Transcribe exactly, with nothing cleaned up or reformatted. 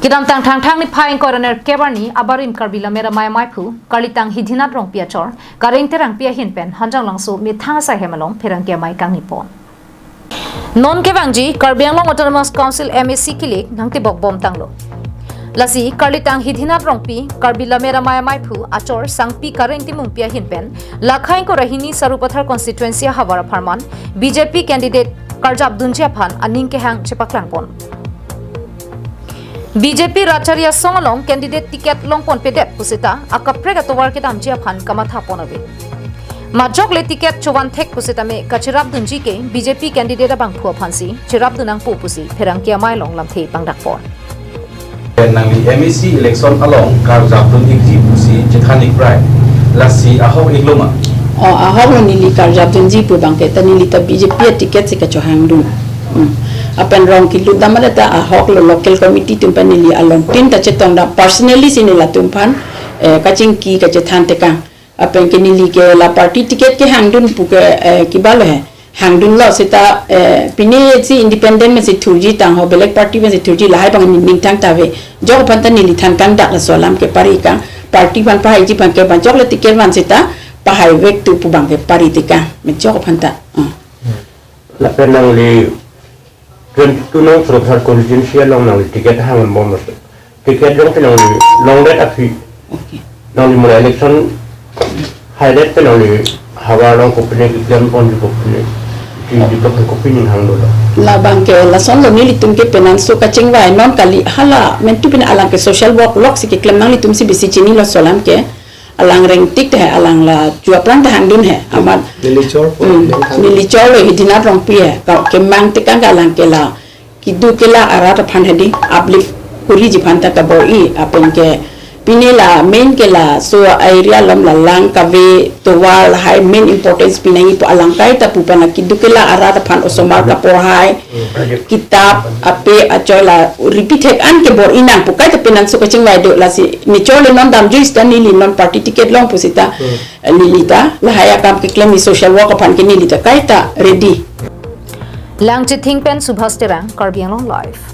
Kedamtang Thangthang niphai ingkoi ra nerkep arni abarim Karbi Lammet Amei Amaiphu Karlitang Hidinath Rongpi achor Kareng Terangpi ahin pen Hanjanglangso methang asai hem along pherangke amei kangni pon. Non kevangji Karbi Anglong Autonomous Council M A C kilik nangtibok bom tanglo. Lasi Karlitang Hidinath Rongpi Karbi Lammet Amei Amaiphu achor Sangpi Kareng Timungpi ahin pen Lakhaing Korahini Sarupathar constituency ahavar apharman B J P candidate karjapdunji aphan aning kehang chepaklang pon. B J P Ratchari Asong along candidate ticket longponpedet pusita akaprek atovar kedamji aphan kamatha pon ave. Majok le ticket chovan thek pusitame kacherapdunji ke B J P candidate abangphu aphansi cherapdun nangpo pusi pherangke amei along lamthe pangdak pon. Nangli M A C election along karjapdun ikji pusi chethan ikprai. Lasi ahok iklo ma? Oh, ahok lo, neli karjapdunji pu abangke ta neli ta B J P ticket si kachohangdun. Hmm. Lapen rong kelut dam ta ahok lo, local committee atum pen neli along tin ta chetong dam, personally si neli latum aphan, eh, kachingki kachethan tekang. Lapen ke neli ke la party ticket kehangdun pu ke, eh, kebalo he. Hangdunlo seta, eh, pine si independent pensi thurji tang ho, belek party pensi thurji, lahai abang ningthang ta ave. Ajok aphan ta neli than kangdak, laso alam ke pari kang. Party aphan pahaiji abangke majok le ticket van seta pahai vek tu pu abangke pari tekang. Majok aphan ta. Hmm. Lapen nangli twenty-two nong Sarupathar constituency along nangli ticket hangbom lo. Ticket long pen nangli longdet aphi. Okay. Nangli mura election haidet pen nangli havar along kopine keklem ponji, kopine chini tok kopine hanglo. Labangke lason lo, nelitum ke penang so kachingvai non kali, hala mentu pen alang ke social work lok si keklem, nanglitum si bisi chinilo laso alam ke. Alang rengtik te he, alang la ju aphrang ta hangdun he. Amat neli chor po, hmm, neli chor lo, Hidinath Rongpi he. Ka kemang tekang ke alang ke la keduk kelak arat aphan hedi uplift kuriji aphan ta kabor-i, lapen ke pine la main ke laso area along la lang kave tovar lahai main importance pinangji pu alang kaita pu pen la keduk kelak arat aphan osomar kaporhai, kitap ape achoi la repeat thek an kebor-i nang pu kaita penang so kachingvai do, lasi neli chor le non damjui seta neli non party ticket long pusita, hmm, neli ta lahai akam keklem, neli social work aphan ke neli ta kaita ready. Langchithing pen Subhas Terang, Karbi Anglong Live.